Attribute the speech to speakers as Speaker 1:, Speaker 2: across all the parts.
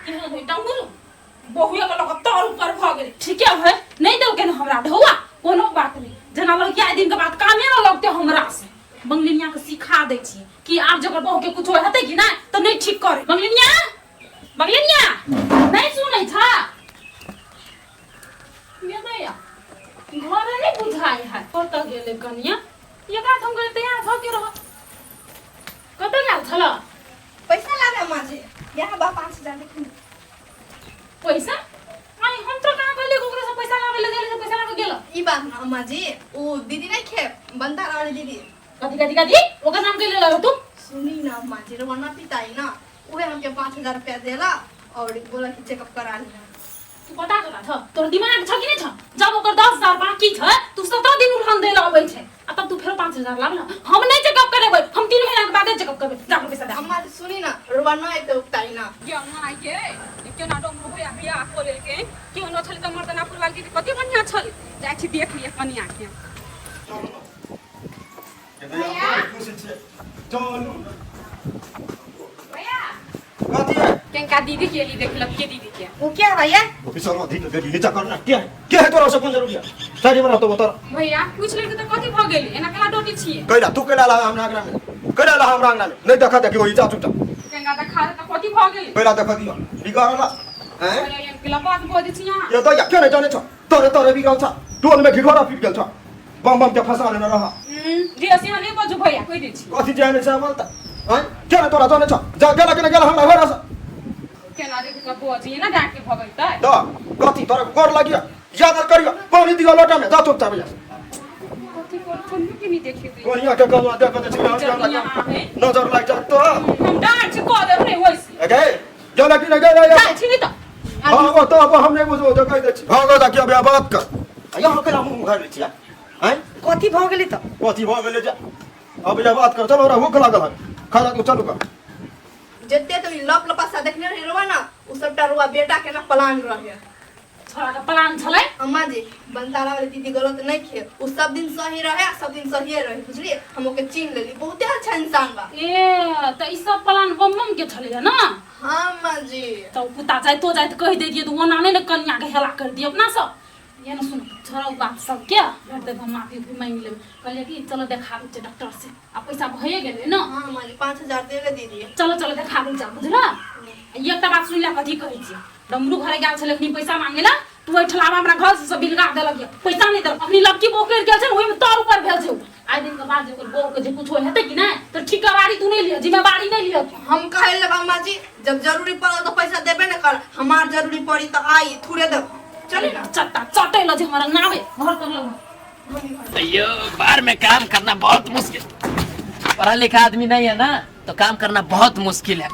Speaker 1: केहन होइ डंगुरु बहुए के लग तर ऊपर भ गेल। ठीके है, नहीं देलकै ने हमरा ढौआ, कोनो बात नहीं, जेना लग आइ दिन के बाद कामे न लगते हमरा से। बंगलिनिया के सिखा दै छी कि आब जकर बहू के कुछो हेतै कि नहीं तो नहीं ठीक करे। बंगलिनिया, बंगलिनिया नहीं सुनै छा? ये दैया घरे नहीं बुझाइ है, कतऽ गेलै कनिया? एकरा तऽ हम कहलियै तैयार भऽ के रह, कतऽ गेल छल?
Speaker 2: पैसा लाबे माझे यहाँ बा 5000 देखी।
Speaker 1: पैसा? आई हम तो कहाँ कहलियै ओकरा से पैसा लाबे ले गेलै, पैसा लाबे गेल।
Speaker 2: ई बात ना अम्मा जी, उ दीदी नहीं खे बनता वाली दीदी।
Speaker 1: कथी कथी कथी? ओकर नाम के लेलक तू?
Speaker 2: सुनी ना अम्मा जी, रोना पिताई ना उहे हमके 5000 रुपया देला और बोला कि चेकअप करा लिया।
Speaker 1: तू पता करा छ, तोर दिमाग छ कि नहीं छ? जब ओकर 10,000 बाकी छ तू 17 दिन उठान दे अबै छै आ तब तू फेरो 5000 लाब ना। हम नहीं चेकअप करेबै, हम 3 महीना के बादे चेकअप करबै। जा पैसा दे।
Speaker 2: अम्मा जी सुनी ना, रोवा ना एते उकताई ना।
Speaker 3: ये अम्मा के केना डोम भैया बियाह कऽ लेलकै, केहनो छलै तऽ मर्दानापुर वाली दीदी कते बढ़िआँ छल। जाइ छी देख लिअ कनिया के।
Speaker 4: चलू।
Speaker 3: भैया।
Speaker 4: कथी है?
Speaker 3: केनका दीदी के एली देखलक के दीदी के?
Speaker 2: वो क्या है भैया?
Speaker 4: ऑफिसर अधिक गली नीचा करना क्या है? क्या है तोरा से कोन जरूरी है? सारी बना तो बता।
Speaker 3: भैया पूछ लेलकै तऽ कथी भऽ गेलै? एना केना डोटी छियै?
Speaker 4: कैला तू कैला ला हमरा अंगना में? कैला ला हमरा अंगना में? नहीं देखा देखी होई जा चुपचाप।
Speaker 3: केनका देखा तऽ कथी भऽ गेलै?
Speaker 4: कैला देखा दियो बिगाड़ ला हैं?
Speaker 3: भैया एहन केला बात बजै छी अहाँ?
Speaker 4: ये तो या के नहीं जाने छ, तोरे तोरे बिगाड़ छ, टोल में ढिढोरा पीट गेल छ, बम बम के फंसा लेने रहा।
Speaker 3: जे से अहाँ नहीं बजू भैया, कहि दै छी।
Speaker 4: कथी जाने छ बोलता हैं? के नहीं तोरा जाने छ? जा गेला के नहीं गेला हमरा घर से।
Speaker 3: केना देखि कऽ बजिए ना डाँट के भगैतै।
Speaker 4: त कथी तोरा गोर लागियो, याद करियो, पानी दियो लोटा में, जा चुपचाप जा।
Speaker 3: कथी कर कोनियो के नहीं देखेबै।
Speaker 4: कोनिया के कहलहुँ देख दे छी
Speaker 3: जल्दी आहे।
Speaker 4: नजर लागि जात तो।
Speaker 3: हम डाँट छी कऽ देब नहि वैसे।
Speaker 4: ए गेला कि नहीं गेला?
Speaker 3: जाइ छी नहि तऽ।
Speaker 4: हाँ वो तो अब हम नहीं बुझबो तो कहि दै छी। भागो जा के अब बात कर। यहाँ केना मुँह उघारि लै छियै हैं?
Speaker 5: कथी भऽ गेलै तऽ?
Speaker 4: कथी भऽ गेलै जे अब ये बात कर। चलो भूख लागल है, खाना तू चलू कर।
Speaker 2: जते तो ई लप लपासा देखने रही रोवा ना, उ सबटा रोवा बेटा के ना प्लान रहे।
Speaker 1: छोड़ा के प्लान छलै।
Speaker 2: अम्मा जी बनतारा वाली दीदी गलत नहीं खे, उ सब दिन सही रहे आ सब दिन सहिए रहे, बुझलिए? हम ओके चिन्ह लेली, बहुते अच्छा इंसान बा।
Speaker 1: ए तऽ ई सब प्लान बम बम के छलै ना?
Speaker 2: हाँ अम्मा जी।
Speaker 1: तऽ कुत्ता जाइतो जाइत कहि दैतियै तऽ ओना नहि ने कनिया के हेला कर दियै अपना सब। ये ने सुन, छोड़ो बात सब के, भेट देब हम माफी उफी मांगि लेबै। कहलियै कि चलो देखाबै छियै डॉक्टर से, आ पैसा भइए गेलै ने।
Speaker 2: हाँ अम्मा जी 5000 देले दीदी।
Speaker 1: चलो चलो देखा दै चल, बुझल? एकटा बात सुनि ले, कथी कहै छियै। डमरू घरे गेल छलै अखनी पैसा मांगे ला, तू ओहि ठलावा हमरा घर से बिलगा देलक ये, पैसा नहि देलक। अखनी लड़की बोकरि गेल छै ने, ओहिमे तर ऊपर भेल छै। आइ दिन के बाद जे ओकर बहू के जे कुछो हेतै कि नहि तऽ ठिकावारी तू नहि लिअ, जिम्मेवारी नहि लिअ तू।
Speaker 2: हम कहे लेब अम्मा जी, जब जरूरी पड़ल तो पैसा देबे न कर, हमार जरूरी पड़ी तो आई थोड़े देब। चली ना।
Speaker 1: चट्टा चटे ल जे हमरा नावे घर कर लग।
Speaker 6: अयो बाहर में काम करना बहुत मुश्किल, पढ़ा लिखा आदमी नहीं है ना तो काम करना बहुत मुश्किल है।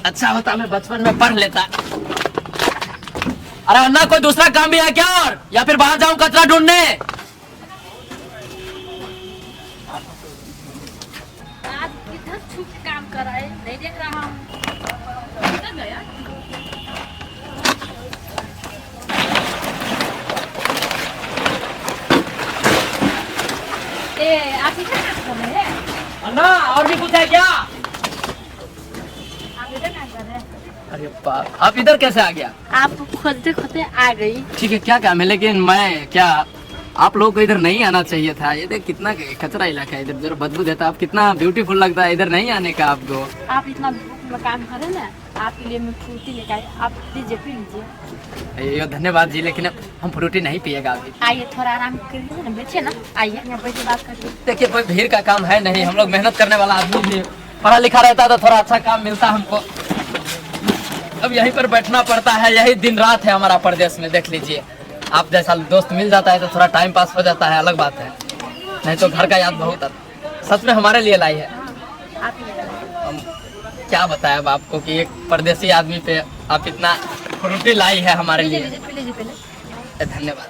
Speaker 6: अच्छा होता मैं बचपन में पढ़ लेता। अरे अन्ना कोई दूसरा काम भी है क्या? और या फिर बाहर जाऊं कचरा ढूंढने?
Speaker 7: आज किधर छुप के काम कर रहा है, नहीं देख रहा हूँ। किधर गया? ए आप इधर काम कर रहे हैं?
Speaker 6: अन्ना और भी कुछ है क्या?
Speaker 7: आप इधर काम कर रहे हैं?
Speaker 6: अरे बाप, आप इधर कैसे आ गया?
Speaker 7: आप खोजते खोजते आ गई।
Speaker 6: ठीक है क्या काम है, लेकिन मैं क्या आप लोगों को इधर नहीं आना चाहिए था। ये देख कितना कचरा इलाका है इधर, जरा बदबू देता है। आप कितना ब्यूटीफुल लगता है, इधर नहीं आने का आपको।
Speaker 7: आप इतना धूप में काम करे ना, आपके लिए मैं फ्रूटी लेकर आई, आप लीजिए पी लीजिए।
Speaker 6: अयो धन्यवाद जी, लेकिन हम फ्रूटी नहीं पिएगा अभी।
Speaker 7: आइए थोड़ा आराम कर लीजिए ना, बैठिए ना, आइए यहाँ बैठे बात कर लीजिए।
Speaker 6: देखिए कोई भीड़ का काम है नहीं, हम लोग मेहनत करने वाला आदमी भी, पढ़ा लिखा रहता तो थोड़ा अच्छा काम मिलता हमको। अब यहीं पर बैठना पड़ता है, यही दिन रात है हमारा प्रदेश में। देख लीजिए आप जैसा दोस्त मिल जाता है तो थोड़ा टाइम पास हो जाता है, अलग बात है, नहीं तो घर का याद बहुत आता। सच में हमारे लिए लाई है। हम क्या बताएं अब आपको कि एक परदेसी आदमी पे आप इतना फ्रूटी लाई है हमारे लिए। धन्यवाद।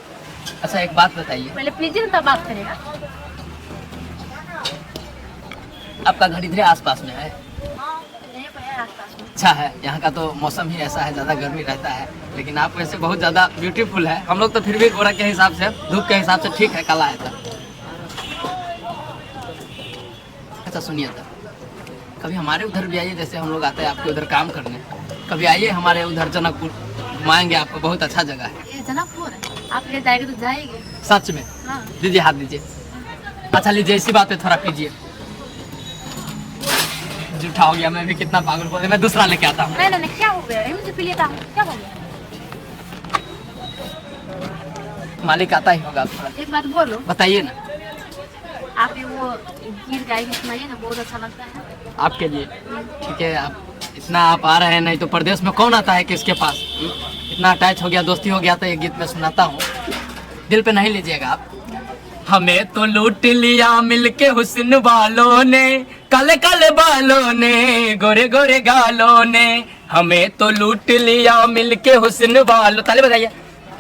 Speaker 6: अच्छा एक बात बताइए।
Speaker 7: पहले पीजिए ना तब बात करेगा।
Speaker 6: आपका घर इधर आसपास में है?
Speaker 7: आसपास में।
Speaker 6: अच्छा है, यहाँ का तो मौसम ही ऐसा है, ज़्यादा गर्मी रहता है, लेकिन आप वैसे बहुत ज़्यादा ब्यूटीफुल है। हम लोग तो फिर भी गोरा के हिसाब से, धूप के हिसाब से ठीक है, काला है तो। अच्छा सुनिए, तो कभी हमारे उधर भी आइए, जैसे हम लोग आते हैं आपके उधर काम करने, कभी आइए हमारे उधर जनकपुर, घुमाएंगे आपको, बहुत अच्छा जगह है।
Speaker 7: ये जनकपुर आप ले जाएंगे तो जाएंगे।
Speaker 6: सच में?
Speaker 7: हाँ।
Speaker 6: दीजिए हाथ दीजिए। अच्छा लीजिए, इसी बात पे थोड़ा पीजिए। झूठा हो गया मैं भी, कितना पागल हो गया। मैं दूसरा लेके आता हूँ।
Speaker 7: नहीं नहीं नहीं, क्या हो गया, मुझे पी लेता हूँ, क्या हो गया?
Speaker 6: मालिक आता ही होगा थोड़ा।
Speaker 7: एक बात बोलो।
Speaker 6: बताइए ना।
Speaker 7: आप ये वो गीत गाए के सुनाइए ना, बहुत अच्छा लगता है।
Speaker 6: आपके लिए ठीक है। आप इतना आप आ रहे हैं, नहीं तो प्रदेश में कौन आता है किसके पास। इतना अटैच हो गया, दोस्ती हो गया, तो ये गीत मैं सुनाता हूँ, दिल पे नहीं लीजिएगा आप। हमें तो लूट लिया मिलके हुस्न वालों ने, काले काले बालों ने, गोरे गोरे गालों ने। हमें तो लूट लिया मिलके हुस्न वालों, ताली बजाइए।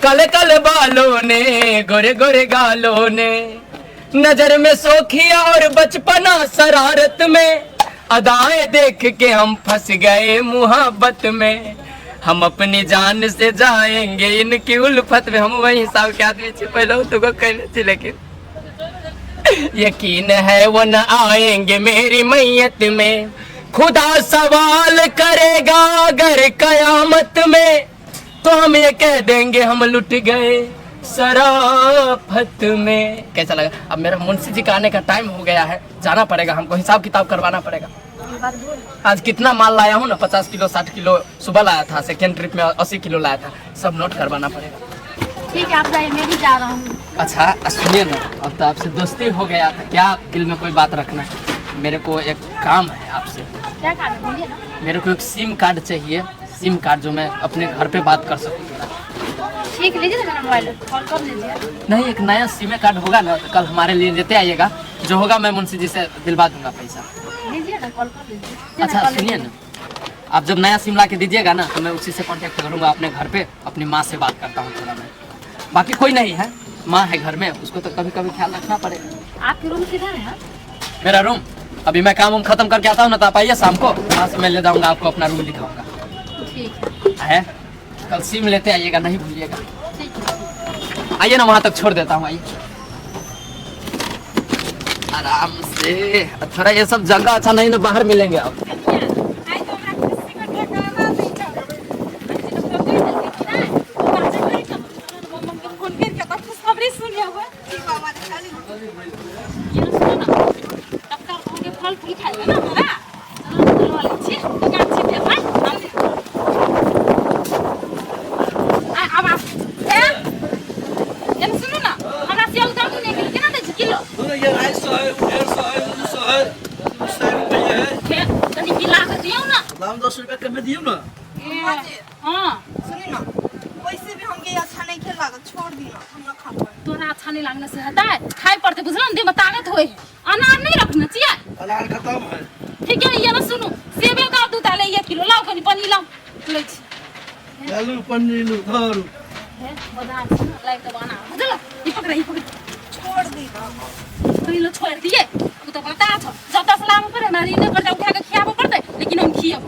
Speaker 6: काले काले बालों ने, गोरे गोरे गालों ने, नजर में सोखिया और बचपना शरारत में, अदाएं देख के हम फंस गए मुहब्बत में, हम अपनी जान से जाएंगे इनकी उल्फत में। हम वही हिसाब के आदमी छी, पहले तो कहने छी, लेकिन यकीन है वो न आएंगे मेरी मैयत में, खुदा सवाल करेगा अगर कयामत में, तो हम ये कह देंगे हम लुट गए शराफत में। कैसा लगा? अब मेरा मुंशी जी का आने का टाइम हो गया है, जाना पड़ेगा हमको, हिसाब किताब करवाना पड़ेगा। आज कितना माल लाया हूँ ना, 50 किलो 60 किलो सुबह लाया था, सेकेंड ट्रिप में 80 किलो लाया था, सब नोट करवाना पड़ेगा।
Speaker 7: ठीक है आप जाइए, मैं भी जा रहा हूँ।
Speaker 6: अच्छा सुनिए ना, अब तो आपसे दोस्ती हो गया था, क्या दिल में कोई बात रखना है? मेरे को एक काम है आपसे।
Speaker 7: क्या काम है, बोलिए ना।
Speaker 6: मेरे को एक सिम कार्ड चाहिए, सिम कार्ड जो मैं अपने घर पे बात कर सकूँ।
Speaker 7: ठीक, लीजिए ना मेरा मोबाइल, कॉल कर लीजिए।
Speaker 6: नहीं, एक नया सिम कार्ड होगा ना, तो कल हमारे लिए लेते आइएगा, जो होगा मैं मुंशी जी से दिलवा दूंगा पैसा।
Speaker 7: लीजिए ना, कॉल कर लीजिए।
Speaker 6: अच्छा सुनिए ना, आप जब नया सिम ला के दीजिएगा ना, तो मैं उसी से कांटेक्ट करूंगा अपने घर पे, अपनी माँ से बात करता हूँ थोड़ा मैं, बाकी कोई नहीं है, माँ है घर में, उसको तो कभी कभी ख्याल रखना पड़ेगा।
Speaker 7: आपके रूम किधर है?
Speaker 6: मेरा रूम अभी मैं काम खत्म करके आता हूँ ना, तो आप आइए शाम को, वहाँ से मैं ले जाऊँगा आपको, अपना रूम दिखाऊंगा।
Speaker 7: ठीक
Speaker 6: है, कल सिम लेते आइएगा, नहीं भूलिएगा।
Speaker 7: ठीक है,
Speaker 6: आइए ना, वहाँ तक छोड़ देता हूँ, आइए आराम से। थोड़ा ये सब जगह अच्छा नहीं ना, बाहर मिलेंगे आप।
Speaker 1: फल फूल खाइ ना हमरा, चलो लऽ लै छी, गाछी देबै। आब एने सुनू ना, हमरा सेब दऽ दियौ ने, एक किलो केना दै छी किलो?
Speaker 5: 250 है, 150 है, 200 है, 100 रुपये है।
Speaker 1: तनी मिला के दियौ ना।
Speaker 5: दाम 10 रुपया कम में दियौ ना।
Speaker 1: हाँ
Speaker 2: सुनी ना, वैसे भी हमके अच्छा नहीं खेल लागत, छोड़ दी ना, हम ना खा पाए।
Speaker 1: तोरा अच्छा नहीं लागने से हेतै, खाइ पड़तै बुझल ने, देह में ताकत होय है। अनार नहीं रखने छियै?
Speaker 5: अनार खत्म है।
Speaker 1: ठीक है, ये ना सुनू, सेबे का दूध आले 1 किलो लाओ, कनी पनीर लाओ, लै छी।
Speaker 5: लालू पनीर लू धरू।
Speaker 1: हे बाजार से लाइक तो बना बुझल, ई पकड़ ई पकड़,
Speaker 2: छोड़ दी ना।
Speaker 1: कनी लो छोड़ दिए, तू तो बता छ जब तक लाम पर ना ऋण कर्जा उठा के खियाबो पड़तै, लेकिन हम खियब।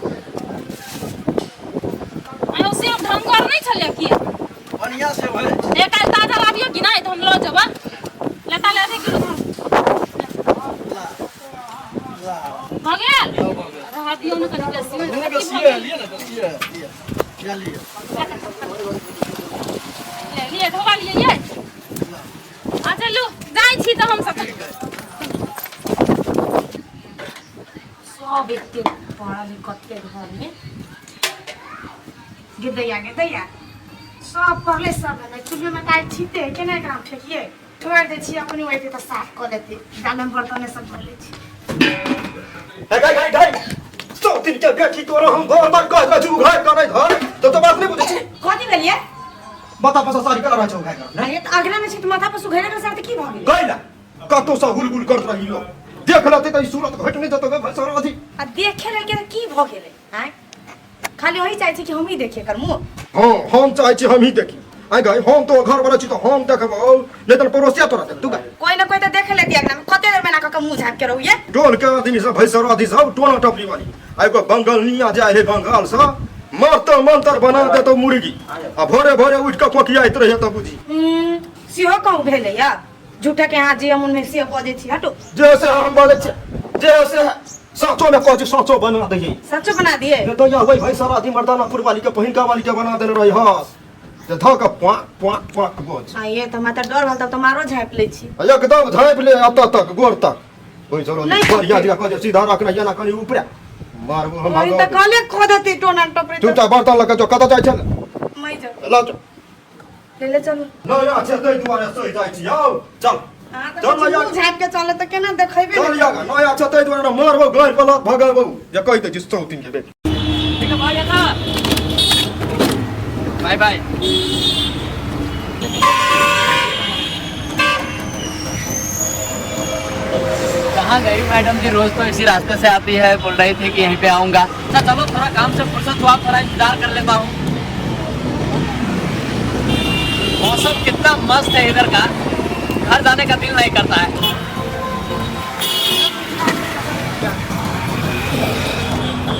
Speaker 1: आयो सेब ढंगर नहीं छले की?
Speaker 5: बढ़िया सेब है।
Speaker 1: एक आइ ताजा लाबियो कि नहीं, तो हम ल जेबै। लेता ले आधे किलो धर। भऽ गेल? रह दियौ ने कनी बेसी।
Speaker 5: नहीं बेसी है, लिए ना बेसी है, लिए। क्या लिए?
Speaker 1: ले लिए, धोबा लिए ये। अच्छा लू, जाइ छी तऽ हम सब।
Speaker 8: सब एते पड़ल है कते घर में। गे दैया सब पड़ले सब है चुल्ही में ताइ ठीते है केना एकरा फेकिए ठोर दै छी अपने ओइते तऽ साफ कऽ देते डालम बर्तन सब धो लै छी।
Speaker 4: हे गाय गाय गाय सौ दिन के बेटी तोरा हम घर पर कह कह उघाय करे घर तो तो बात नहीं बुझै छी।
Speaker 8: कथी भेलिए?
Speaker 4: माथा पर साड़ी करा रहै छौ उघाय कर।
Speaker 8: अरे तऽ अगना में छी तऽ माथा पर सुघेले के साथ की भऽ गेलै?
Speaker 4: गइला कतौ से हुलबुल करत रही लो, देख लते त ई सूरत घट नहीं जतो भसर अधि
Speaker 8: आ देखे लेल के की भऽ गेलै? आँय खाली वही चाहै छी कि हम ही देखिए कर मुँह।
Speaker 4: हां हम चाहै छी हम ही देखी। आइ गई हम तो घर वाला छी तो हम देखबौ, नहीं त पड़ोसिया तोरा देख तू गा।
Speaker 8: कोई ना कोई तो देख लेती अगना में कते देर में ना क मुँह झाप के रहुए।
Speaker 4: टोल के आदमी सब भैसर आदि सब टोना टपली वाली आ एगो बंगलनिया जाय है बंगाल से, मरतो मंतर बना देतो मुर्गी आ भोरे भोरे उठ के कोकियाइत रहे त बुझी।
Speaker 8: सेहो कहूँ भेलै या झूठा के यहाँ जे हम उनमें से बजै छी हटो।
Speaker 4: जे से हम बजै छी जे से साचो में कहै छी साचो बना दही
Speaker 8: सचो बना दिए
Speaker 4: ने तो या वही भाई सारा आदमी मर्दानापुर वाली के पहिनका वाली के बना देने रही हस जे धऽ के पाक पाक पाक बोझ
Speaker 8: आ ये तऽ हमरा तऽ डर भेल तब तऽ मारो झाँपि लै छी
Speaker 4: एकदम झाँपि ले एतऽ तक गोर तक ओहि जरूर
Speaker 8: नहि
Speaker 4: बढ़िया दिया कह जे सीधा रखना एना कनि ऊपरे मारबो हम
Speaker 8: वही तऽ कहलियै खो देती टोना टपरी
Speaker 4: तू तऽ बर्तन लऽ के जो कतऽ जाइ छल
Speaker 8: मै जाउ
Speaker 4: लऽ जो
Speaker 8: ले ले चलू
Speaker 4: नहि अच्छा ताहि दुआरे सहि जाइ छी आउ चल
Speaker 8: अहाँ तऽ
Speaker 4: चल
Speaker 8: कहै छी
Speaker 4: लऽ
Speaker 8: मुँह झाँपि के चले तऽ केना देखेबे
Speaker 4: चल
Speaker 8: ने
Speaker 4: या नहि अच्छा ताहि दुआरे मारबो गारि पर लत भगेबो जे कहि दै छी सौतीन के बेटी
Speaker 6: ठीक है भाई काका बाय बाय। कहाँ गई मैडम जी? रोज तो इसी रास्ते से आती है, बोल रही थी कि यहीं पे आऊंगा। अच्छा चलो थोड़ा काम से फुर्सत हुआ, थोड़ा इंतजार कर लेता हूँ। मौसम कितना मस्त है इधर का, घर जाने का दिल नहीं करता है।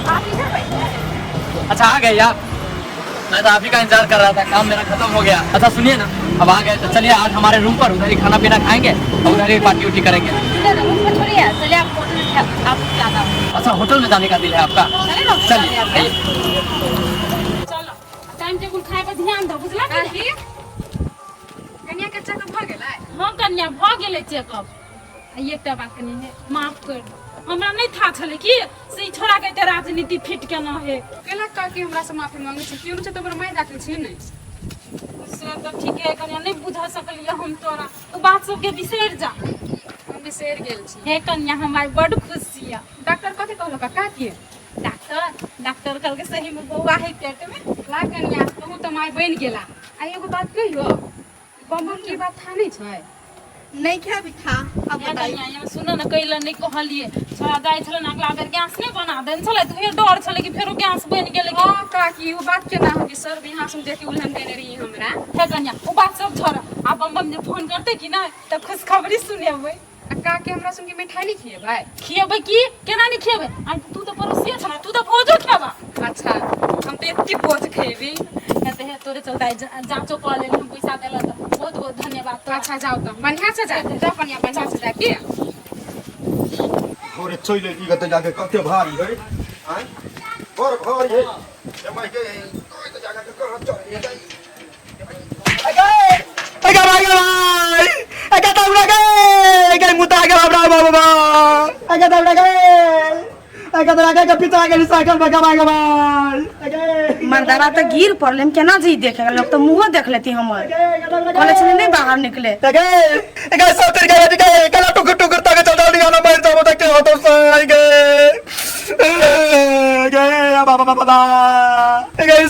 Speaker 3: आप इधर बैठे हैं।
Speaker 6: अच्छा आ गए आप, मैं तो आप ही का इंतजार कर रहा था, काम मेरा खत्म हो गया। अच्छा सुनिए ना, अब आ गए तो चलिए आज हमारे रूम पर उधर ही खाना पीना खाएंगे और उधर ही पार्टी उटी करेंगे।
Speaker 7: इधर रूम पर छोड़िए, चलिए आप होटल में आपको खिलाता हूँ।
Speaker 6: अच्छा होटल में जाने का दिल है आपका?
Speaker 7: चलिए ना,
Speaker 6: चलिए आइए।
Speaker 1: चलो टाइम टेबुल खाए पर ध्यान दो बुझला कि
Speaker 3: काकी कनिया के चेकअप भऽ गेलै?
Speaker 1: हाँ कन्या भऽ गेलै चेकअप। आ एकटा बात कनि हे माफ कर दो, हमरा नहि था छलै कि से ई छोड़ा के एते राजनीति फिट केना है।
Speaker 3: केला काकी हमरा से माफी मांगे छी? केहन छै तऽ ओकर माय राखै छी ने।
Speaker 1: से तऽ ठीके है कन्या, नहि बुझा सकलियै हम तोरा, ओ बात सबके बिसरि जा।
Speaker 3: हम बिसरि गेल छी।
Speaker 1: हे कन्या, हम आइ बड्ड खुश छियै।
Speaker 3: डॉक्टर कथी कहलक काकी?
Speaker 1: डॉक्टर डॉक्टर कहलकै सही में बौआ है पेट में।
Speaker 3: ला कन्या तू तऽ माय बनि गेला। आ एगो बात कहियो, बम बम के बात था नहीं छै?
Speaker 2: नहीं खे अभी था अब
Speaker 1: या
Speaker 2: बताइए।
Speaker 1: कन्या, यहाँ सुन न, कैला नहीं कहलिए छोड़ा जाइ छलै ने अगला बेर गैस नहीं बना देने छलै तऽ फेर डर छलै कि फेरो गैस बनि गेलै कि।
Speaker 3: हाँ काकी, वो बात केना हो कि सर यहाँ से देख के उलहन देने रही हमरा।
Speaker 1: हे कन्या, ओ बात सब छोड़, आ बम बम जे फोन करते कि नहि तऽ खुशखबरी सुनेबै।
Speaker 3: आ काकी हमरा सुन के मिठाई नहीं खिएबै?
Speaker 1: खिएबै की, केना नहि खिएबै? आ तू तऽ पड़ोसिए छना, तू तऽ भोजो खेबा।
Speaker 3: अच्छा हम तऽ एते भोज खेबी।
Speaker 1: हे तऽ हे तोरे चलते आइ जाँचो कऽ लेली हम, पैसा देलक तऽ बहुत बहुत धन्यवाद तोरा।
Speaker 3: अच्छा जाओ तऽ बढ़िया से जा, जा कन्या बढ़िया से जा के।
Speaker 4: भोरे चलि एली कतऽ जाके कते भारी है आँय बड़ भारी है ए माय के कतऽ जाके कहाँ चढ़ एलै।
Speaker 8: मर्दारा तऽ गिर पड़लै, हम केना जी देखे लोग तऽ मुँहो देख लेती हमर। कहले छलै नहि बाहर निकले।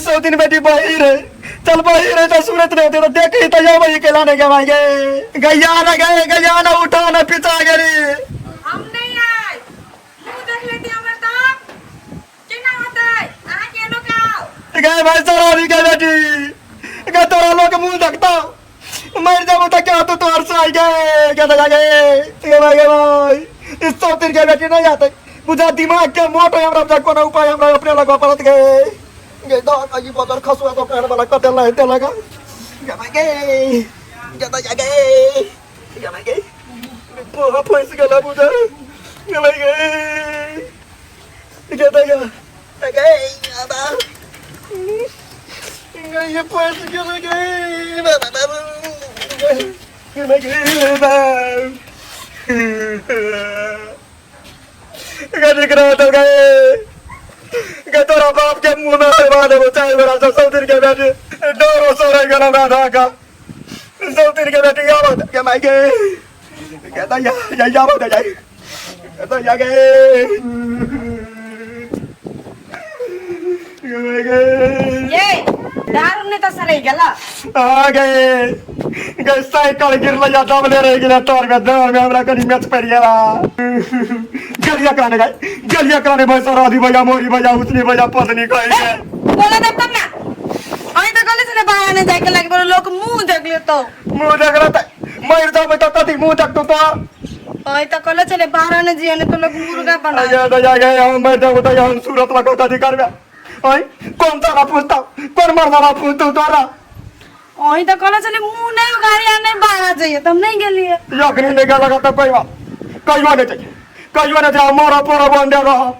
Speaker 4: सौतीन बेटी बही रे चल बही रे तो सूरत रे तो देख ही तो यो बही के लाने के भाई गए गैया ना गए गैया ना उठा ना पिता गरी।
Speaker 8: हम नहीं आए, मुँह देख लेती हमर तब केना होतै? अहाँ के लोग आओ।
Speaker 4: गए भाई सरारी के बेटी गए तोरा लोग मुंह देखता मर जाबो तो क्या तो तोहर से आई गए क्या तो गए गए भाई गए भाई इस सौतीन के बेटी नहीं आते बुझा दिमाग के मोट है हमरा बुझा कोनो उपाय हमरा अपने लगवा पड़त गए गए दो कहीं बदर खसुआ तो कहने वाला कते लहते लगा गए भाई गए गए तो गए गए भाई गए पोहा फंस गेला बुझा गए भाई गए गए तो गए गए आबा गए ये फंस गेला गए बाबा बाबा गए भाई गए बाबा गए दिख रहा तो गए गए तोरा बाप के मुंह में हलवा देबो चाहे बड़ा सब सब दिन के बेटी डरो सोरे गला राधा का सब दिन के बेटी आबो के माई के कहता या या या बता जाई कहता या गए गए गए
Speaker 8: ये दारू नहि तऽ सड़ै गेला।
Speaker 4: आ गए गए साइकिल गिरल या दबले रह गेलै तोर में दौड़ में हमरा कनी मैच पड़ गेला। गलिया कराने गए गलिया कराने भाई सराधी भैया मोरी भैया उसनी भैया पत्नी कह गए
Speaker 8: बोला तब तब ना अहीं तऽ कहले छलै बाहर नहि जाइके लागि, बोले लोक मुँह देख लेतौ।
Speaker 4: मुंह देख रहा था मर जाबे तो कथी मुंह देखतो तो।
Speaker 8: अहीं तऽ कहले छलै बाहर नहि जियै नहि तऽ लोक मुर्गा बना।
Speaker 4: आ गए आ गए हम मर जाबो तो हम सूरत लगो कथी करबे ओय कौन सारा पूछता कौन मरदाना पूछतो तोरा।
Speaker 8: अहीं तऽ कहले छलै मुँह नहि उघारी आ नहि बाहर जइयै तऽ हम नहि गेलियै।
Speaker 4: यखनी नहीं गया लगा तो कोई बात कोई बात नहीं चाहिए कहियो ने जाओ मरब पड़ब अंडे रहब।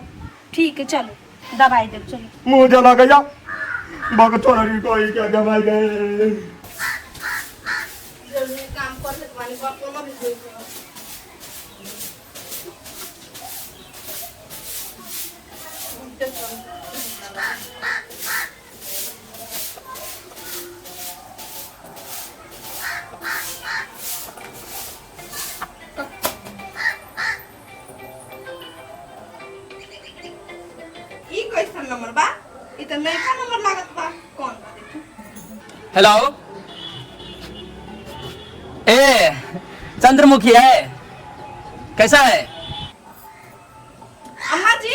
Speaker 8: ठीक है, चलो दवाई देब, चलो।
Speaker 4: मुँह जे लगैया बकचोदरी कोई के जमाई गए।
Speaker 2: जल्दी काम कर लेत बानी, बर्तनो भी धोइ के। ई कैसन नंबर बा? ई त नयका नंबर लागत बा, कौन बा देखू।
Speaker 6: हेलो, ए चंद्रमुखी है, कैसा है?
Speaker 2: अम्मा जी,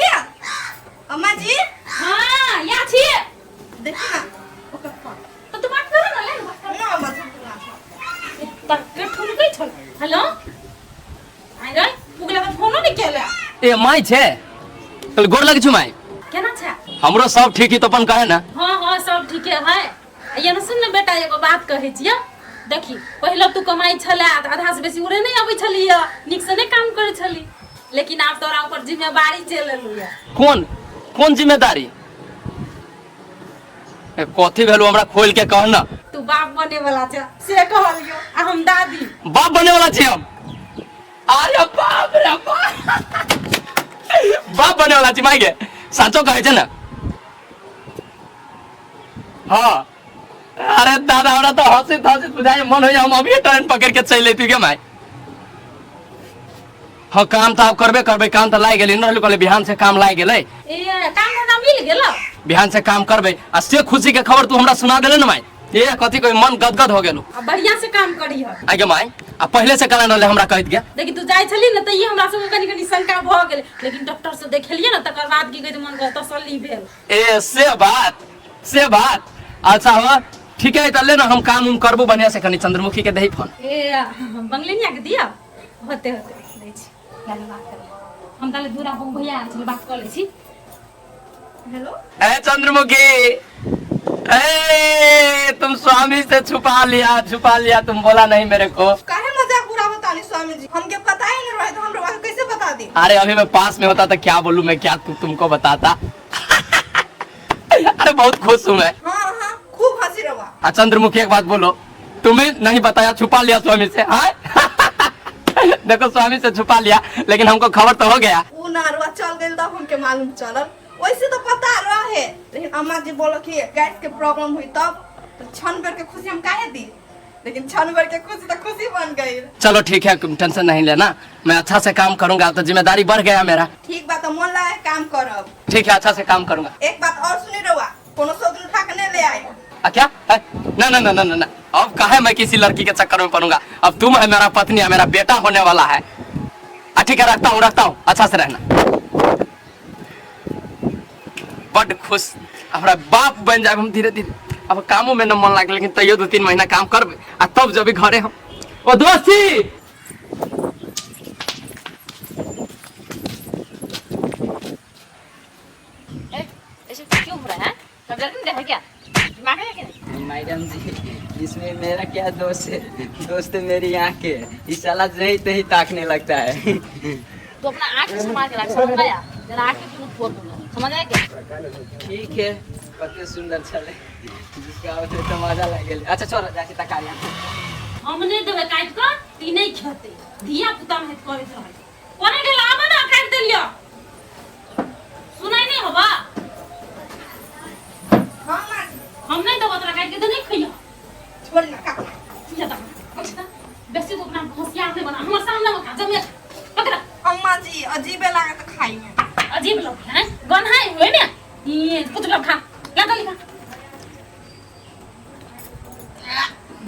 Speaker 2: अम्मा जी।
Speaker 1: हाँ, या छी।
Speaker 2: देखी ना ओकर फोन।
Speaker 1: तो तू बात करो ना, ले ना बात करो।
Speaker 2: ना अम्मा जी, ना।
Speaker 1: तर के ठुनकै छल। हेलो, आइ रे उगला तऽ फोनो नहि केला।
Speaker 6: ए माई छे, चल गोर लगे छु माई।
Speaker 1: केना छै?
Speaker 6: हमरो सब ठीक ही, तो अपन कहे ना।
Speaker 1: हाँ हाँ, सब ठीके है। ये न सुन ने बेटा, एगो बात कहै छियै। देखी, पहिले तू कमाइ छलै तऽ आधा से बेसी उड़े नहि अबै छलियै, नीक से नहि काम करै छली, लेकिन आब तोरा ऊपर जिम्मेवारी चलि एलौ।
Speaker 6: कोन कोन जिम्मेदारी? ए, कथी भेलू हमरा खोल के कह ना।
Speaker 1: तू बाप बने वाला छ से कहलियो, आ हम दादी।
Speaker 6: बाप बने वाला छी हम? अरे बाप रे बाप, बाप बने वाला छी माई के? साचो कहै छै ना? हाँ, अरे दादा, हमरा तो हंसित हंसित बुझाइ मन होइया हम अभी ट्रेन पकड़ के चलि अयती गे माई। हाँ, काम तो आब करबे करबे, काम तो लागि गेलै न रहलू, कहले बिहान से काम लागि गेलै।
Speaker 1: ए, काम धंधा मिल गेल?
Speaker 6: बिहान से काम करबे, आ से खुशी के खबर तू हमरा सुना देले न माई, ए कथी कोई मन गदगद हो गेलू।
Speaker 1: आ बढ़िया से काम करी ह।
Speaker 6: आगे माई, आ पहले से कहला रहले हमरा कहत गया।
Speaker 1: देखी, तू जाइ छली ने तऽ ई हमरा सबके कनी कनी शंका भऽ गेलै, लेकिन डॉक्टर से देखेलियै ने तकर बाद की कहै छै मन के तसल्ली भेल।
Speaker 6: ए से बात, से बात, अच्छा हो, ठीक है, तो ले ना हम काम उम करबो बढ़िया से। कनी चंद्रमुखी के दही फोन।
Speaker 1: ए बंगलिनिया के दिया, होते होते दै छी। लाले बात कर, हम ताले दूरा पर भैया आयल छलै, बात कऽ लै छी।
Speaker 2: हेलो।
Speaker 6: ए चंद्रमुखी, ए तुम स्वामी से छुपा लिया, छुपा लिया, तुम बोला नहीं मेरे को।
Speaker 2: काहे मजाक उड़ावत तानी स्वामी जी? हमके पता ही नहीं रहे तो हम रवा के कैसे बता दी?
Speaker 6: अरे अभी मैं पास में होता तो क्या बोलूं मैं, क्या तुमको बताता। अरे बहुत खुश हूँ मैं।
Speaker 2: हाँ हाँ, खूब हंसी रवा।
Speaker 6: आ चंद्रमुखी, एक बात बोलो, तुम्हें नहीं बताया, छुपा लिया स्वामी से? हाँ, देखो स्वामी से छुपा लिया, लेकिन हमको खबर तो हो गया।
Speaker 2: उ नारुआ चल गइल तब हमके मालूम चलल, वैसे तो पता रहे, लेकिन अम्मा जी बोलो कि गैस के प्रॉब्लम हुई तब तो क्षण भर के खुशी हम काहे दी, लेकिन क्षण भर के खुशी तो खुशी बन गई।
Speaker 6: चलो ठीक है, तुम टेंशन नहीं लेना, मैं अच्छा से काम करूंगा, तो जिम्मेदारी बढ़ गया मेरा।
Speaker 2: ठीक बात, तो मन लगा के काम करब।
Speaker 6: ठीक है, अच्छा से काम करूंगा।
Speaker 2: एक बात और सुनी रहुआ, कोनो सौतन उठा के नहीं ले आए।
Speaker 6: आ क्या है? ना ना ना ना ना ना, अब काहे मैं किसी लड़की के चक्कर में पड़ूंगा, अब तुम है मेरा पत्नी है, मेरा बेटा होने वाला है। आ ठीक है, रखता हूँ, रखता हूँ, अच्छा से रहना। बड खुश, हमरा बाप बन जाए हम धीरे धीरे। अब कामों में न मन लागे, लेकिन तैयो 2-3 महीना काम करबे आ तब जब घरे हम। ओ दोस्ती,
Speaker 7: ऐसे क्यों हो रहा है? सब जल्दी देखा क्या दिमाग है कि नहीं?
Speaker 9: मैडम जी, इसमें मेरा क्या दोष है? दोस्त मेरी आँख है, इस साला जही तही ताकने लगता है।
Speaker 7: तो अपना आँख से संभाल के रख, समझ आया? जरा आँख के फोड़ दूंगा, समझ आया क्या?
Speaker 9: ठीक है, कते सुंदर छले जिसका होते तो मजा लग गेल। अच्छा छोड़, जाके तका लिया।
Speaker 1: हम नहीं देबै काटि कऽ, ई नहि खेतै, धिया पुता में करैत रहै। कोना गेल? आबऽ ने, काटि देलियौ, सुनाइ नहि होबा?
Speaker 2: हाँ माँ जी।
Speaker 1: हम नहीं देबो तोरा काटि के, तो नहीं खइयो।
Speaker 2: छोड़ ना का।
Speaker 1: जा तऽ बेसी तो अपना होशियार नहि बना, हमर सामने में खा, जमे पकड़।
Speaker 2: अम्मा जी, अजीबे लागत खाई में।
Speaker 1: अजीब लोग है, गन्हाई होय ने, ई कुछ लोग खा ला तो लिखा।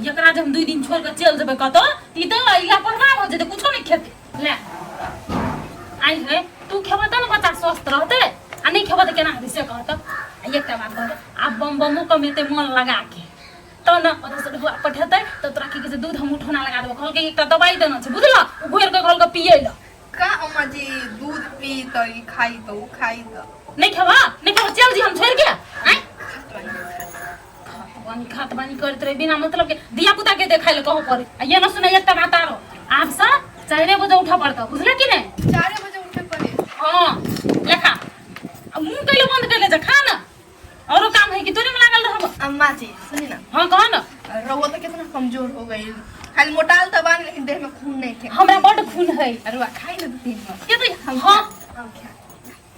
Speaker 1: एकरा जब हम 2 दिन छोड़ के चल जेबै कतौ, ई तऽ लापरवाह भऽ जेतै, कुछो नहि खेतै। ले आई है, तू खेबह तब ने बच्चा स्वस्थ रहतै, आ नहि खेबह तऽ केना हेतै से कहतऽ। आ एकटा बात कहतऽ, आब बम बमो कमेतै मन लगा के तब ने, ओतऽ से ढुआ पठेतै तऽ तोरा की कहै छै दूध हम उठौना लगा देबौ। कहलकै एकटा दवाइ देने छै, बुझलऽ, ओ घोरि कऽ कहलकै पियै लए।
Speaker 2: का अम्मा जी, दूध पी तो ई खाई तो ऊ खाई तो।
Speaker 1: नहि खेबह, नहि खेबह, चल जी हम छोड़ि के आँय बानी खात बानी करैत रहे बिना मतलब के, धिया पुता के देखाय लए कहऽ पड़े। आ ये न सुनै, एकटा बात आरो, आब से 4 बजे उठऽ पड़तौ, बुझले कि नहि?
Speaker 2: 4 बजे उठे
Speaker 1: हाँ ले खा। अब मुंह कैले बंद कर ले जा, खा ना। औरो काम है कि तोरे में लागल रहब?
Speaker 2: अम्मा जी सुनी ना।
Speaker 1: हाँ कह ना।
Speaker 2: रउआ तो कितना कमजोर हो गई, खाली मोटाल तो बानी लेकिन देह में खून नहीं थे।
Speaker 1: हमरा बड खून है।
Speaker 2: रउआ खाई ना दू तीन बार।
Speaker 1: के तो हाँ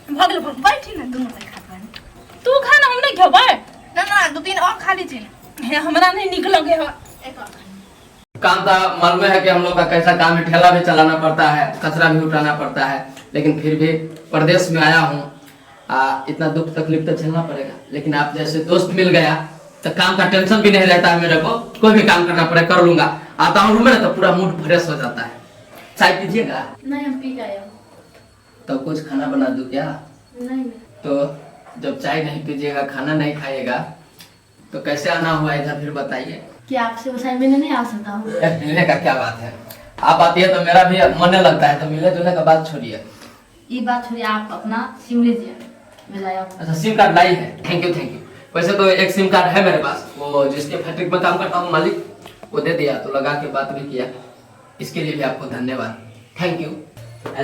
Speaker 1: भऽ गेल।
Speaker 2: बैठी ना दुनू से खा बानी।
Speaker 1: तू खा ना, हम नहीं खेबै।
Speaker 2: ना ना दू तीन और खा लीजिए ना।
Speaker 1: हे हमरा नहीं निक लगे है।
Speaker 2: एक और
Speaker 6: काम तो मालूम है कि हम लोग का कैसा काम है, ठेला भी चलाना पड़ता है, कचरा भी उठाना पड़ता है, लेकिन फिर भी प्रदेश में आया हूँ, इतना दुख तकलीफ तो झेलना पड़ेगा। लेकिन आप जैसे दोस्त मिल गया तो काम का टेंशन भी नहीं रहता है मेरे को, कोई भी काम करना पड़े कर लूंगा। आता हूँ रूम में ना तो पूरा मूड फ्रेश हो जाता है। चाय पीजिएगा?
Speaker 7: नहीं हम पी गए।
Speaker 6: तो कुछ खाना बना दूं क्या?
Speaker 7: नहीं।
Speaker 6: तो जब चाय नहीं पीजिएगा, खाना नहीं खाइएगा, तो कैसे आना हुआ इधर फिर बताइए।
Speaker 7: कि आपसे उस मिलने नहीं आ सकता हूँ।
Speaker 6: मिलने का क्या बात है, आप आती है तो मेरा भी मन लगता है, तो मिलने जुलने का बात छोड़िए।
Speaker 7: ये बात छोड़िए, आप अपना सिम लीजिए, मैं लाया हूँ।
Speaker 6: अच्छा सिम कार्ड लाई है, thank you thank you. वैसे तो एक सिम कार्ड है मेरे पास, वो जिसके फैक्ट्री में काम करता हूँ मालिक, वो दे दिया तो लगा के बात भी किया, इसके लिए भी आपको धन्यवाद, thank you.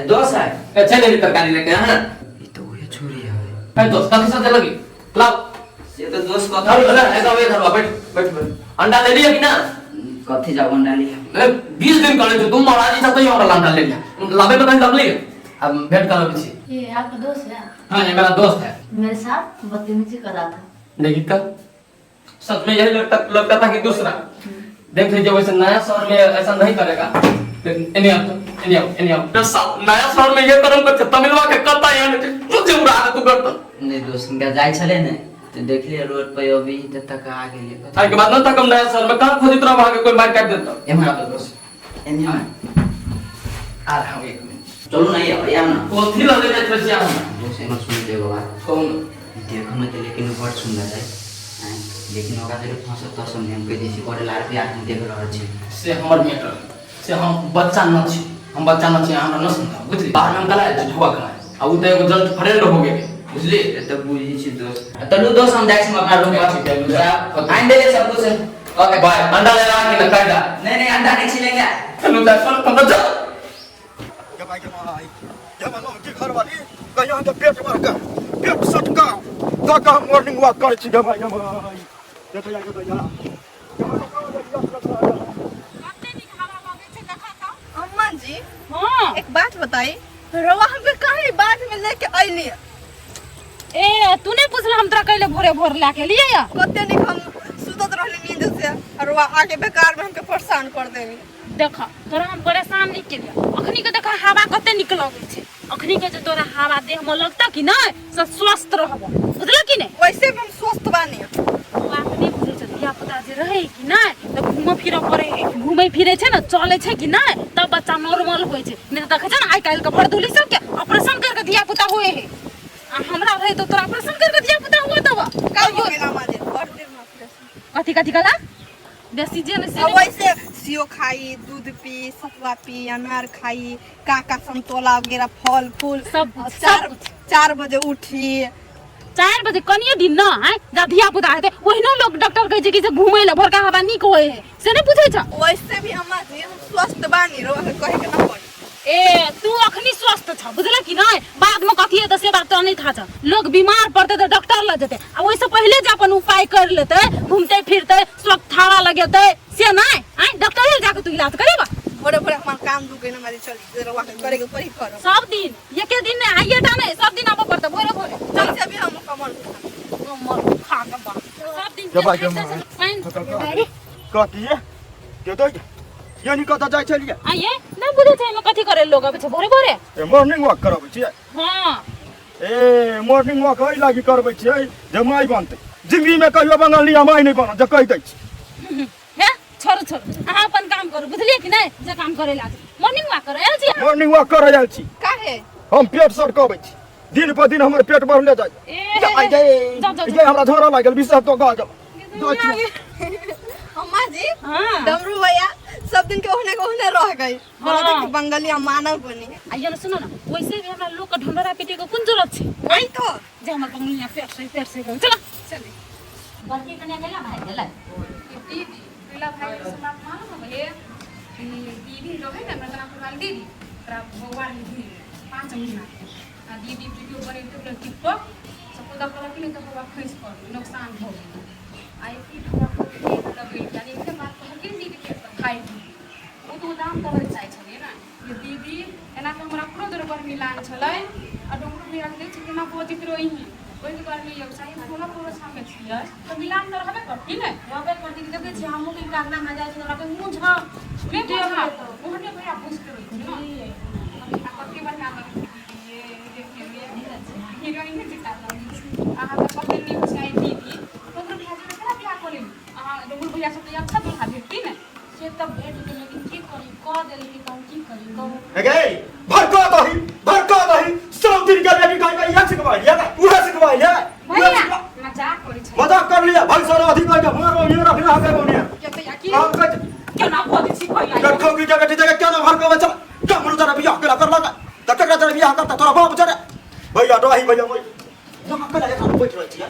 Speaker 9: दोस्त है
Speaker 6: अच्छा ले तरकारी लेके। हाँ
Speaker 9: ये तो वही छोरी है।
Speaker 6: दोस्त कथी से लगी लाओ।
Speaker 9: ये तो दोस्त
Speaker 6: कथा ऐसा वे धरवा, बैठ बैठ बैठ। अंडा ले लिया कि ना?
Speaker 9: कथी जाओ अंडा लिया।
Speaker 6: 20 दिन करे जो तुम महाराज जी से हमरा अंडा ले लिया, लाबे में कहीं लगली। अब भेंट कर छी।
Speaker 7: ये आपका दोस्त है?
Speaker 6: हां ये मेरा दोस्त है,
Speaker 7: मेरे साथ बदतमीजी कर रहा था।
Speaker 6: देखी तो सच में यही लगता था कि दूसरा देख लीजिए। वैसे नया शहर में ऐसा नहीं करेगा, लेकिन एने आओ एने आओ एने आओ। नया शहर में ये करम करते तमिलवा के करता यानी तुझे उड़ा के तू करता।
Speaker 9: नहीं दोस्त इनका जाय छले ने तो देख लिया रोड पे अभी तक आ गेलिए।
Speaker 6: आई के बाद न तक हम नया शहर में कहां खोजित रह वहां के कोई मार काट देता।
Speaker 9: एम्हर
Speaker 6: आबो दोस्त
Speaker 9: एने
Speaker 6: आ रहा हूं एक मिनट।
Speaker 9: चलू नहीं अब आम ना
Speaker 6: कोथी लगे जाय छै आम
Speaker 9: दोस्त एम्हर सुन देगो बात
Speaker 6: कौन
Speaker 9: देखो में तो लेकिन बड़ सुंदर है, लेकिन ओकरा जरे फंसत त समझ हम कह दै करे लार पे आदमी देख रहल छी।
Speaker 6: से हमर मैटर से हम बच्चा न छी, हम बच्चा न छी, हमरा न समझा बुझली। बाहर में हम कला झुआ कला आ उ त एगो जस्ट फ्रेंड हो गेल बुझली।
Speaker 9: त बुझी छी दोस्त। तलू दोस्त हम जाइ छी अपना रूम पर, आइन देले सब कुछ।
Speaker 6: ओके बाय। अंडा ले रहा कि न काटा?
Speaker 9: नहीं नहीं अंडा नहीं छिलेंगे।
Speaker 6: चलू जा चल तुम जा।
Speaker 4: के भाई के भाई के मानो की घर वाली कहियो के पेट भर के पेट सटका त का मॉर्निंग वॉक करै छी। के भाई के भाई देखो जा देखो जा।
Speaker 2: अम्मा जी
Speaker 1: हां
Speaker 2: एक बात बताई, रउआ हमके काहे बाद में लेके आइली?
Speaker 1: ए तू नहीं पूछला हम तोरा कैले भोरे भोर लाके लिए या?
Speaker 2: कते निक हम सुतत रहली नींद से और रउआ आके बेकार में हमके परेशान कर देली।
Speaker 1: देख तोरा हम परेशान नहीं केलिए। अखनी के देख हवा कते निक लगै छै, अखनी के जे तोरा हवा देह में लगता कि नहीं से स्वस्थ रहब, बुझल कि नहीं?
Speaker 2: वैसे भी हम स्वस्थ बानी।
Speaker 1: बात नहीं बुझै छै, धिया पुता जे रहे कि नहीं त घूमे फिरे पड़े है, घूमे फिरे छै ना चले छै कि नहीं तब बच्चा नॉर्मल होइ छै। नहीं त देखै छै ना आइ काल्हि के भरदुली सब के ऑपरेशन करके धिया पुता होए है। आ हमरा रहे तो तोरा ऑपरेशन करके धिया पुता हुआ तब
Speaker 2: का हो गेल अम्मा जी? बड़ देर में ऑपरेशन
Speaker 1: कथी कथी कला बेसी जे ने से
Speaker 2: अब वैसे सियो खाई, दूध पी, सतुआ पी, अनार खाई, काका संतोला वगैरह फल फूल
Speaker 1: सब
Speaker 2: 4 बजे उठी।
Speaker 1: 4 बजे कनिए दिन न आय जा धिया पुता हेतै ओहिनो लोग डॉक्टर कहै छै कि से घूमै ल भोरका हवा नीक होय है, से नहीं पूछै छ?
Speaker 2: वैसे भी अम्मा जी हम स्वस्थ बानी, रउआ के कहे के न पड़ी।
Speaker 1: ए तू अखनी स्वस्थ छ बुझल कि नहीं? बाद में कथी हेतै से बात तोरा नहीं था छ। लोग बीमार पड़तै त डॉक्टर लग जेतै आ ओहिसे पहिले जे अपन उपाय कर लेतै, घूमते फिरते स्वस्थ हवा लगेतै से नहीं आय डॉक्टर लग जाके तू इलाज करेबा।
Speaker 2: भोरे भोरे हमार काम दुके न मारे चली रउआ के करे के पड़ी करो
Speaker 1: सब दिन एके दिन नहीं आइए टा नहीं सब दिन आबऽ पड़तै भोरे भोरे।
Speaker 2: वैसे भी हम कमल
Speaker 1: कमल खा के बा सब दिन
Speaker 4: के भाई के कथी के दो यानी कत जाय छलिए?
Speaker 1: आइए नहीं बुझै छै एमे कथी करे लोग आबै छै भोरे भोरे।
Speaker 4: ए मॉर्निंग वॉक करबै छियै?
Speaker 1: हां
Speaker 4: ए मॉर्निंग वॉक एहि लागी करबै छियै जे माय बनतै। जिंदगी में कहियो बंगलिया माय नहीं बनत जे कहि दै छी।
Speaker 1: हे छोड़ू छोड़ू अहाँ अपन काम करू बुझलिए कि नहीं? जे काम करे ला मॉर्निंग वॉक करे आयल छी।
Speaker 4: मॉर्निंग वॉक करे आयल छी
Speaker 2: काहे?
Speaker 4: हम पेट सटकबै छी, दिन पर दिन हमर पेट बढ़ले जाय। ए हमरा झोरा लागल विषह तो गा गेल।
Speaker 2: अम्मा जी
Speaker 1: हां
Speaker 2: डमरू भैया सब दिन के ओहने के ओहने रह गई, बोला था कि बंगलिया मानव बनी।
Speaker 1: आइए ना सुनो ना, वैसे भी हमरा लोग के ढोंढरा पीटे के कोन जरूरत छै?
Speaker 2: वही तो
Speaker 1: जे हमर बंगलिया पेट से चला चले।
Speaker 7: बड़की कन्या कैला भाग गेलै?
Speaker 3: दीदी कैला भाग गेलै से बात मालूम है? दीदी रहे ना मर्दनापुर वाली दीदी, ओकरा बौआ रहे 5 महीना के। आ दीदी वीडियो बनेलकै ने टिकटॉक सब देखलक ने तऽ हमरा खसि पड़लै, नुकसान भऽ गेलै। आ एक हमरा लगेलकै, यानी एकटा बात कहलकै दीदीके तऽ भागि गेलै। ओ तऽ दाम करय चाहै छलियै ने ये दीदी, एना तऽ हमरा अपनो दरबार मिलान छलै आ डोंगरो भैयाके देखै छियै केना बजैत रहै, ओहिके बारेमे व्यवसाय टोला पड़ोसामे छियै तऽ मिलान तऽ रहबे करती ने।
Speaker 8: रहबे करती। देखै छियै हमहूँ कहियो अंगनामे जाइ छी तऽ हमरा कहै मुँह झाँप
Speaker 3: नहि बुझब, ओहने भैया बुझते रहै छै ने। आ कते बढ़िआँ लगै छै दीदी ये देखैमे, हीरोइने जकाँ लगै छै। अहाँ तऽ कते नीक छै दीदी। डोंगरो भैया जी केना बियाह कऽ लेली अहाँ? डोंगरो भैया सब तऽ अच्छा दुल्हा भेटती ने।
Speaker 7: से तऽ भेट गेल, लेकिन की करी, कऽ देलकै तऽ हम की करी, कहू?
Speaker 4: गे भड़का दही, भड़का दही, सब दिन के बेटी कहि कहि सिखवा लिया, उहे सिखवा लिया।
Speaker 3: भैया मजाक करै छै।
Speaker 4: मजाक कर लिया भाई सारा अधिक के मारो ये रख रहा है बोनिया
Speaker 3: के तऽ की
Speaker 4: हम कह
Speaker 3: केना बजै छी भैया?
Speaker 4: लखो की जगह जगह क्या ना भड़का बच्चा क्या मरु जरा बियाह केला कर लगा त केकरा जरा बियाह करता तोरा बाप जरा भैया डोही भैया मोई यहाँ केला एकरा बैठ रहल छियै।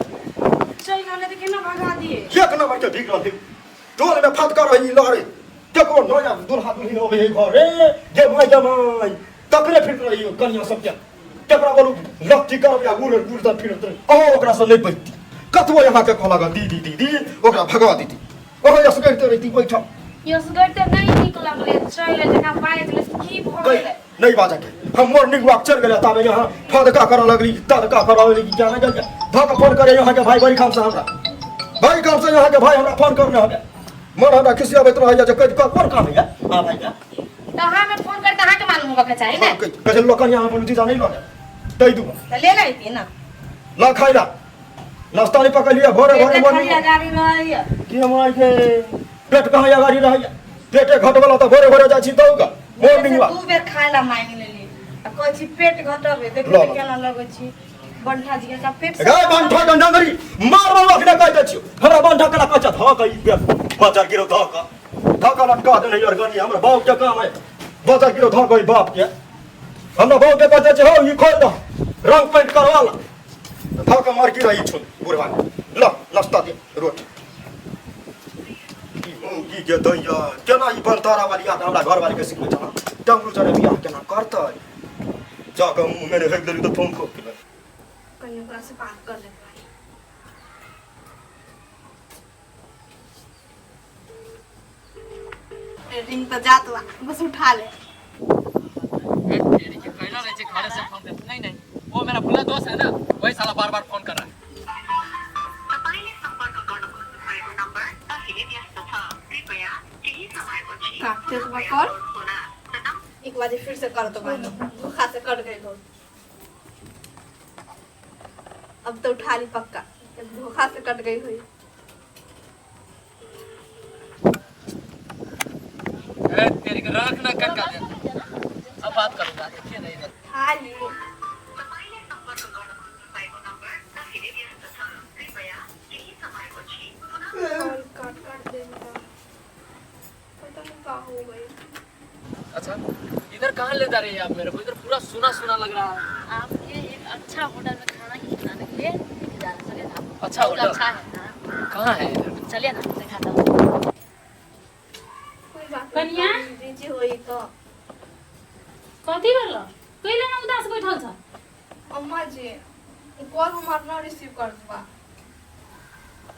Speaker 8: चलि रहलै तऽ केना भगा दिए?
Speaker 4: एक नंबर के भीख रहल टोल में फटका रही लहरे केकरो नया दुल्हा दुल्हिन अबै है घरे गे my गे my तकरे फिरत रही कनिया सबके केकरा बोलू लत्ती करब या गुड़ गुड़ तऽ फिरत रही। अहाँ ओकरा से नहि बैठती कतबो यहाँ के कहलक दीदी दीदी ओकरा भगा दीदी, अहाँ यस करिते रहिती बैठल।
Speaker 8: यसगरिते नहि नीक लगलै, चलि जकरा बाजि गेलै की भऽ गेलै?
Speaker 4: नहीं बाजा के हम मॉर्निंग वॉक चल गेलै ताबे यहाँ फदका करऽ लगली तदका करऽ लगली क्या नहीं गेल धक फोन करे यहाँ के भाई बड़ी काम से हमरा बड़ी काम से यहाँ के भाई हमरा फोन करने हवे मन हमरा खिसियाबैत रहैया जे कहि कोन काम है। हां भाई।
Speaker 8: तऽ अहाँमे फोन करि तऽ अहाँके मालूम होबऽ के चाही ने।
Speaker 4: कहे लोकन यहाँ अपन जीजा नहीं लगे तै दुआ
Speaker 2: तऽ ले लैती ने।
Speaker 4: ल खाइला नाश्ता नहीं पकड़लिए भोरे भोरे
Speaker 8: पेटे खाली
Speaker 4: मॉर्निंग
Speaker 8: अगाड़ी रहैया।
Speaker 4: की हमार के पेट कहाँ अगाड़ी रहैया? पेटे घट वाला तऽ भोरे भोरे जाइ छी दौगा मॉर्निंग वॉक।
Speaker 2: दू बेर खाय ला मांगि लेली आ कहै छी पेट घटबे, देखियौ
Speaker 4: ल,
Speaker 2: तऽ
Speaker 4: ल।
Speaker 2: केना लगै छी बंठा जी के पेट।
Speaker 4: गे बंठा गंडंगरी मार मार अखने कहि दै छियौ हमरा बंठा केना कहै छ धऽ कऽ ई बजर गिरो धऽ कऽ धऽ कऽ लटका देने यार गनी हमरा बाप के काम है बजर गिरो धऽ कऽ ई बाप के हमरा बाप के कहै छै हौ ई खोल दह रंग पेंट करवा ला धऽ कऽ मार गिरा ई छुन बुढ़वा ल नाश्ता दे रोटी ई मौगी के दैया केना ई बनतारा वाली आके हमरा घरवाली के सिखबै छला टंगरू चढ़े बियाह केना करतै जाकऽ मुँह मे हेक देली तऽ फोन खोक गेलै।
Speaker 2: कनि ओकरा से बात कर लेबै। रिंग तऽ जात बा, बस उठा ले।
Speaker 6: कहना रहे घरे से फोन कर। नहीं नहीं, वो मेरा बुरा दोस्त है ना, वही साला बार बार फोन कर रहा है।
Speaker 2: काटते तो बा कॉल, एक बार फिर से कर तो बानी धोखा से कट गई हो। अब तो उठा ली पक्का, धोखा से कट गई हुई।
Speaker 6: ए, तेरी को रख ना कक्का दे। अब बात करूंगा, देखिए ना इधर।
Speaker 2: उठा ली। कॉल काट काट दे, पता नहीं का हो गई।
Speaker 6: अच्छा इधर कहाँ ले जा रही है आप मेरे को? इधर पूरा सुना सुना लग रहा है।
Speaker 7: आपके एक अच्छा होटल में खाना खिलाने के लिए लेके जा रहे हैं। चलिए ना आप।
Speaker 6: अच्छा
Speaker 7: बहुत
Speaker 6: होटल?
Speaker 7: अच्छा है हाँ।
Speaker 6: कहाँ है इधर?
Speaker 7: चलिए ना दिखाता हूँ।
Speaker 2: कोई बात
Speaker 1: कनिया?
Speaker 2: नहीं, बिजी होई तो।
Speaker 1: कथी भेल? कैले ना उदास बैठल छ?
Speaker 2: अम्मा जी कॉल हमार ना रिसीव कर बा।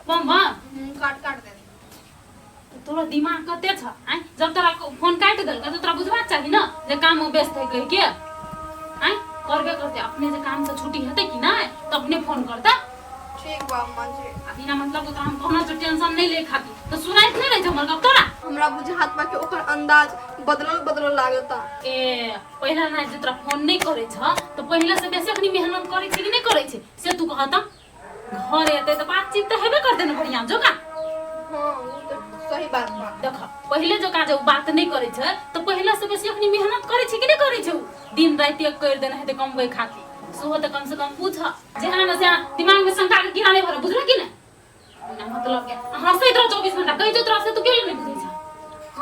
Speaker 1: बम्बा
Speaker 2: काट काट दे।
Speaker 1: तोरा दिमाग कते छ आइ? जब तोरा फोन काटि देलकै तऽ तोरा बुझबाक चाही ने जे काम मे व्यस्त है कहि के। आइ करबे करते अपने जे काम से छुट्टी हेतै कि नहि तऽ अपने फोन करता।
Speaker 2: ठीक बा अम्मा जी।
Speaker 1: आ बिना मतलब के तोरा हम कहना छौ टेंशन नहि ले खातिर तऽ सुनाइत नहि रहै छै हमर गप तोरा।
Speaker 2: हमरा बुझात बा कि ओकर अंदाज बदलल बदलल लागता।
Speaker 1: ए पहिला ना जे तोरा फोन नहि करै छ तऽ पहिले से बेसी अखनी मेहनत करै छै कि नहि करै छै से तू कह तऽ। घर एतै तऽ बातचीत तऽ हेबे करतै ने बढ़िआँ जोका।
Speaker 2: हाँ वो तो सही बात बा।
Speaker 1: देख पहिले जकाँ जे उ बात नहि करै छै तऽ पहिले से बेसी अखनी मेहनत करै छै कि नहि करै छै? उ दिन राति एक करि देने हेतै कमबै खातिर, सेहो तऽ कम से कम पूछ। जेहना ने सेहा दिमाग में शंका के कीड़ा नहि भरऽ, बुझल कि नहि? बिना मतलब के हँसैत रह 24 घंटा, कहै छौ तोरा से तू केले नहि बुझै छ?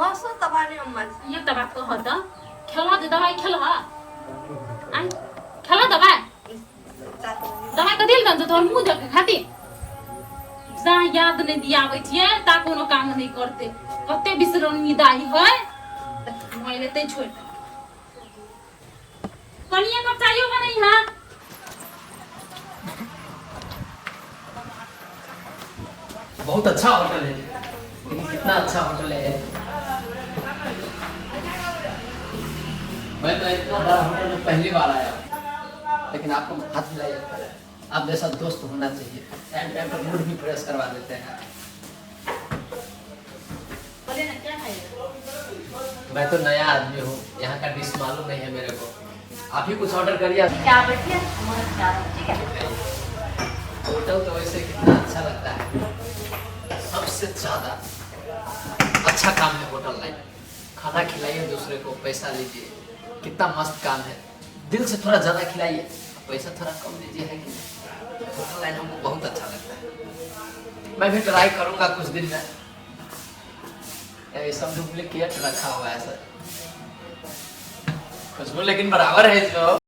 Speaker 2: हँसो तऽ बानी अम्मा जी।
Speaker 1: एक तऽ बात कह तऽ खेलह जे दवाइ खेलह? आइ खेलह दवाइ? दवाइ कथी लए देलहु? तोहर मुँह देखै खातिर जा याद नहि दियाबै छियै ता कोनो काम नहि करतै। कते बिसरौनी दाइ है, मोबाइल एतै छोड़ि दे। कनिए कप चाइयो बनैहा।
Speaker 6: बहुत अच्छा होटल है, लेकिन कितना अच्छा होटल है। मैं तो इतना बड़ा होटल में पहली बार आया, लेकिन आपको हाथ मिलाइए, आप जैसा दोस्त होना चाहिए। टाइम टाइम पर मूड भी फ्रेश करवा देते हैं।
Speaker 7: बोले ना क्या खाइएगा?
Speaker 6: मैं तो नया आदमी हूँ, यहाँ का डिश मालूम नहीं है मेरे को। आप ही कुछ ऑर्डर करिए।
Speaker 7: ठीक है, आप बैठिए, हम ऑर्डर करा रहे हैं, ठीक है?
Speaker 6: होटल तो वैसे कितना अच्छा लगता है। सबसे ज्यादा अच्छा काम है होटल लाइन। खाना खिलाइए दूसरे को, पैसा लीजिए, कितना मस्त काम है। दिल से थोड़ा ज्यादा खिलाइए, पैसा थोड़ा कम लीजिए, है कि नहीं? होटल लाइन हमको बहुत अच्छा लगता है। मैं भी ट्राई करूंगा कुछ दिन में। ये सब डुप्लीकेट रखा हुआ है सर, खुशबू लेकिन बराबर है इसमें।